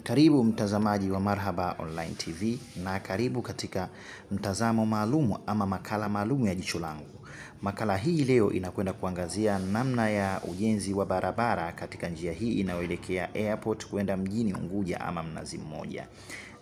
Karibu mtazamaji wa Marhaba Online TV na karibu katika mtazamo maalumu ama makala maalumu ya Jicho Langu. Makala hii leo inakwenda kuangazia namna ya ujenzi wa barabara katika njia hii inayoelekea airport kwenda mjini Unguja ama Mnazi Mmoja.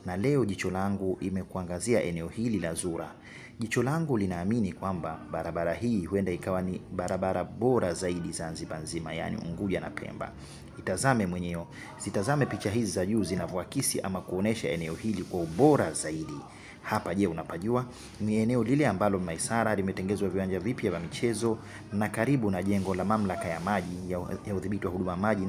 Na leo Jicho Langu imekuangazia eneo hili la Zura. Jicho Langu linaamini kwamba barabara hii huenda ikawa ni barabara bora zaidi Zanzibar nzima, yani Unguja na Pemba. Itazame mwenyewe, zitazame picha hizi za juu zinavyoakisi ama kuonesha eneo hili kwa ubora zaidi. Hapa je, unapajua? Ni eneo lile ambalo Maisara limetengezwa viwanja vipya vya michezo na karibu na jengo la mamlaka ya maji ya udhibiti wa huduma maji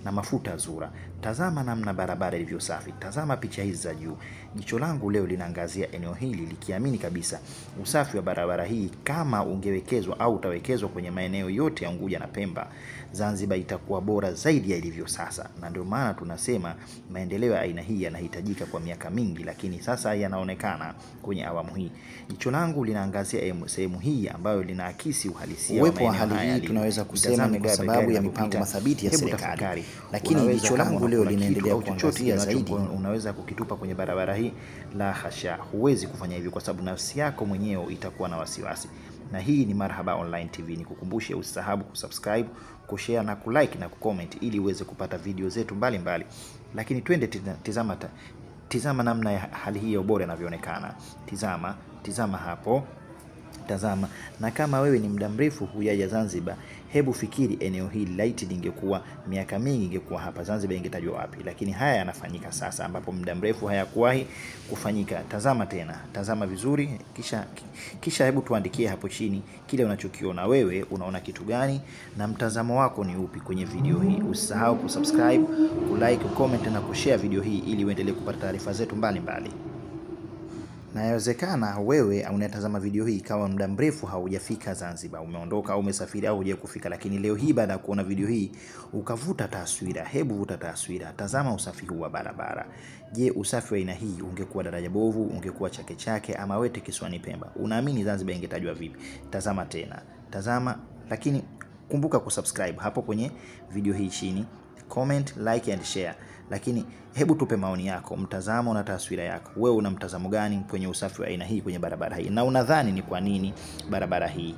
na mafuta Zura. Tazama namna barabara ilivyo safi. Tazama picha hizi za juu. Jicho Langu leo linaangazia eneo hili likiamini kabisa usafi wa barabara hii kama ungewekezwa au utawekezwa kwenye maeneo yote ya Unguja na Pemba, Zanzibar itakuwa bora zaidi ya ilivyo sasa. Na ndio maana tunasema maendeleo ya aina hii yanahitajika kwa miaka mingi, lakini sasa yanaonekana kwenye awamu hii. Jicho Langu linaangazia sehemu hii ambayo linaakisi uhalisia wa maeneo hali hii. Tunaweza kusema ni kwa sababu ya mipango mathabiti ya serikali, lakini Jicho Langu leo linaendelea kuangazia zaidi. Unaweza kukitupa kwenye barabara hii? La hasha, huwezi kufanya hivyo kwa sababu nafsi yako mwenyewe itakuwa na wasiwasi. Na hii ni Marhaba Online TV. Nikukumbushe usisahau kusubscribe, kushare na kulike na kucomment ili uweze kupata video zetu mbalimbali. Lakini twende tizama namna ya hali hii ya ubora inavyoonekana. Tizama hapo. Tazama. Na kama wewe ni muda mrefu hujaja Zanzibar, hebu fikiri eneo hili laiti lingekuwa miaka mingi ingekuwa hapa, Zanzibar ingetajwa wapi? Lakini haya yanafanyika sasa ambapo muda mrefu hayakuwahi kufanyika. Tazama tena, tazama vizuri, kisha hebu tuandikie hapo chini kile unachokiona wewe, unaona kitu gani na mtazamo wako ni upi kwenye video hii. Usisahau kusubscribe, kulike, kucomment na kushare video hii ili uendelee kupata taarifa zetu mbalimbali. Na yawezekana wewe unatazama video hii kama muda mrefu haujafika Zanzibar, umeondoka au umesafiri au hujawahi kufika, lakini leo hii baada ya kuona video hii ukavuta taswira. Hebu vuta taswira, tazama usafi huu wa barabara. Je, usafi wa aina hii ungekuwa daraja bovu, ungekuwa Chake Chake ama Wete kisiwani Pemba, unaamini Zanzibar ingetajwa vipi? Tazama tena, tazama, lakini kumbuka kusubscribe hapo kwenye video hii chini, comment, like and share. Lakini hebu tupe maoni yako, mtazamo na taswira yako. Wewe una mtazamo gani kwenye usafi wa aina hii kwenye barabara hii? Na unadhani ni kwa nini barabara hii